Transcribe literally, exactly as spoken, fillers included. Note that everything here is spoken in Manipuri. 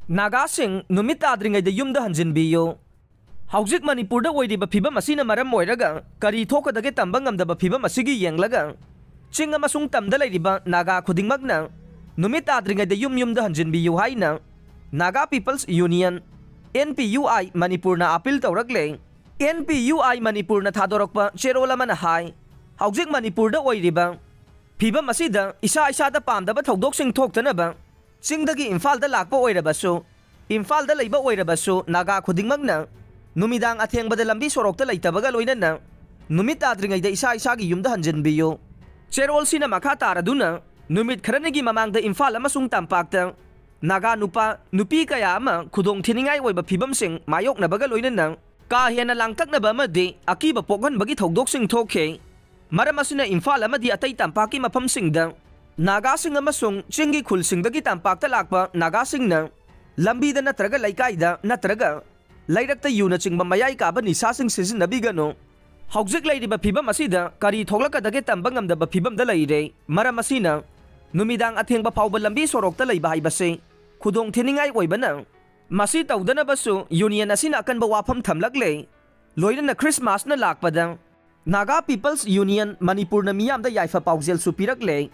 ꯅꯥꯒꯥꯁꯤꯡ ꯅꯨꯃꯤꯠ ꯇꯥꯗ꯭ꯔꯤꯉꯩꯗ ꯌꯨꯝꯗ ꯍꯟꯖꯤꯟꯕꯤꯌꯨ꯫ ꯍꯧꯖꯤꯛ ꯃꯅꯤꯄꯨꯔꯗ ꯑꯣꯏꯔꯤꯕ ꯐꯤꯕꯝ ꯑꯁꯤꯅ ꯃꯔꯝ ꯑꯣꯏꯔꯒ ꯀꯔꯤ ꯊꯣꯛꯀꯗꯒꯦ ꯇꯝꯕ ꯉꯝꯗꯕ ꯐꯤꯕꯝ ꯑꯁꯤꯒꯤ ꯌꯦꯡꯂꯒ ꯆꯤꯡ ꯑꯃꯁꯨꯡ ꯇꯝꯗ ꯂꯩꯔꯤꯕ ꯅꯥꯒꯥ ꯈꯨꯗꯤꯡꯃꯛꯅ ꯅꯨꯃꯤꯠ ꯇꯥꯗ꯭ꯔꯤꯉꯩꯗ ꯌꯨꯝ ꯌꯨꯝꯗ ꯍꯟꯖꯤꯟꯕꯤꯌꯨ ꯍꯥꯏꯅ Naga People's Union, N P U I, ꯃꯅꯤꯄꯨꯔꯅ appeal ꯇꯧꯔꯛꯂꯦ꯫ N P U I ꯃꯅꯤꯄꯨꯔꯅ ꯊꯥꯗꯣꯔꯛꯄ ꯆꯦꯔꯣꯜ ꯑꯃꯅ ꯍꯥꯏ, ꯍꯧꯖꯤꯛ ꯃꯅꯤꯄꯨꯔꯗ ꯑꯣꯏꯔꯤꯕ ꯐꯤꯕꯝ ꯑꯁꯤꯗ ꯏꯁꯥ ꯏꯁꯥꯗ ꯄꯥꯝꯗꯕ ꯊꯧꯗꯣꯛꯁꯤꯡ ꯊꯣꯛꯇꯅꯕ ꯆꯤꯡꯗꯒꯤ ꯏꯝꯐꯥꯜꯗ ꯂꯥꯛꯄ ꯑꯣꯏꯔꯕꯁꯨ, ꯏꯝꯐꯥꯜꯗ ꯂꯩꯕ ꯑꯣꯏꯔꯕꯁꯨ, ꯅꯥꯒꯥ ꯈꯨꯗꯤꯡꯃꯛꯅ ꯅꯨꯃꯤꯗꯥꯡ ꯑꯊꯦꯡꯕꯗ ꯂꯝꯕꯤ ꯁꯣꯔꯣꯛꯇ ꯂꯩꯇꯕꯒ ꯂꯣꯏꯅꯅ ꯅꯨꯃꯤꯠ ꯇꯥꯗ꯭ꯔꯤꯉꯩꯗ ꯏꯁꯥ ꯏꯁꯥꯒꯤ ꯌꯨꯝꯗ ꯍꯟꯖꯤꯟꯕꯤꯌꯨ꯫ ꯆꯦꯔꯣꯜꯁꯤꯅ ꯃꯈꯥ ꯇꯥꯔꯗꯨꯅ, ꯅꯨꯃꯤꯠ ꯈꯔꯅꯤꯒꯤ ꯃꯃꯥꯡꯗ ꯏꯝꯐꯥꯜ ꯑꯃꯁꯨꯡ ꯇꯝꯄꯥꯛꯇ ꯅꯥꯒꯥ ꯅꯨꯄꯥ, ꯅꯨꯄꯤ ꯀꯌꯥ ꯑꯃ ꯈꯨꯗꯣꯡ ꯊꯤꯅꯤꯡꯉꯥꯏ ꯑꯣꯏꯕ ꯐꯤꯕꯝꯁꯤꯡ ꯃꯥꯌꯣꯛꯅꯕꯒ ꯂꯣꯏꯅꯅ ꯀꯥ ꯍꯦꯟꯅ ꯂꯥꯡꯇꯛꯅꯕ ꯑꯃꯗꯤ ꯑꯀꯤꯕ ꯄꯣꯛꯍꯟꯕꯒꯤ ꯊꯧꯗꯣꯛꯁꯤꯡ ꯊꯣꯛꯈꯤ꯫ ꯃꯔꯝ ꯑꯁꯤꯅ ꯏꯝꯐꯥꯜ ꯑꯃꯗꯤ ꯑꯇꯩ ꯇꯝꯄꯥꯛꯀꯤ ꯃꯐꯝꯁꯤꯡꯗ ꯅꯥꯒꯥꯁꯤꯡ ꯑꯃꯁꯨꯡ ꯆꯤꯡꯒꯤ ꯈꯨꯜꯁꯤꯡꯗꯒꯤ ꯇꯝꯄꯥꯛꯇ ꯂꯥꯛꯄ ꯅꯥꯒꯥꯁꯤꯡꯅ ꯂꯝꯕꯤꯗ ꯅꯠꯇ꯭ꯔꯒ ꯂꯩꯀꯥꯏꯗ ꯅꯠꯇ꯭ꯔꯒ ꯂꯩꯔꯛꯇ ꯌꯨꯅꯆꯤꯡꯕ ꯃꯌꯥꯏ ꯀꯥꯕ ꯅꯤꯁꯥꯁꯤꯡ ꯁꯤꯖꯤꯟꯅꯕꯤꯒꯅꯨ꯫ ꯍꯧꯖꯤꯛ ꯂꯩꯔꯤꯕ ꯐꯤꯕꯝ ꯑꯁꯤꯗ ꯀꯔꯤ ꯊꯣꯛꯂꯛꯀꯗꯒꯦ ꯇꯝꯕ ꯉꯝꯗꯕ ꯐꯤꯕꯝꯗ ꯂꯩꯔꯦ꯫ ꯃꯔꯝ ꯑꯁꯤꯅ ꯅꯨꯃꯤꯗꯥꯡ ꯑꯊꯦꯡꯕ ꯐꯥꯎꯕ ꯂꯝꯕꯤ ꯁꯣꯔꯣꯛꯇ ꯂꯩꯕ ꯍꯥꯏꯕꯁꯤ ꯈꯨꯗꯣꯡ ꯊꯤꯅꯤꯡꯉꯥꯏ ꯑꯣꯏꯕꯅ, ꯃꯁꯤ ꯇꯧꯗꯅꯕꯁꯨ ꯌꯨꯅꯤꯌꯟ ꯑꯁꯤꯅ ꯑꯀꯟꯕ ꯋꯥꯐꯝ ꯊꯝꯂꯛꯂꯦ꯫ ꯂꯣꯏꯅꯅ ꯈ꯭ꯔꯤꯁꯃꯥꯁꯅ ꯂꯥꯛꯄꯗ Naga People's Union ꯃꯅꯤꯄꯨꯔꯅ ꯃꯤꯌꯥꯝꯗ ꯌꯥꯏꯐ ꯄꯥꯎꯖꯦꯜꯁꯨ ꯄꯤꯔꯛꯂꯦ꯫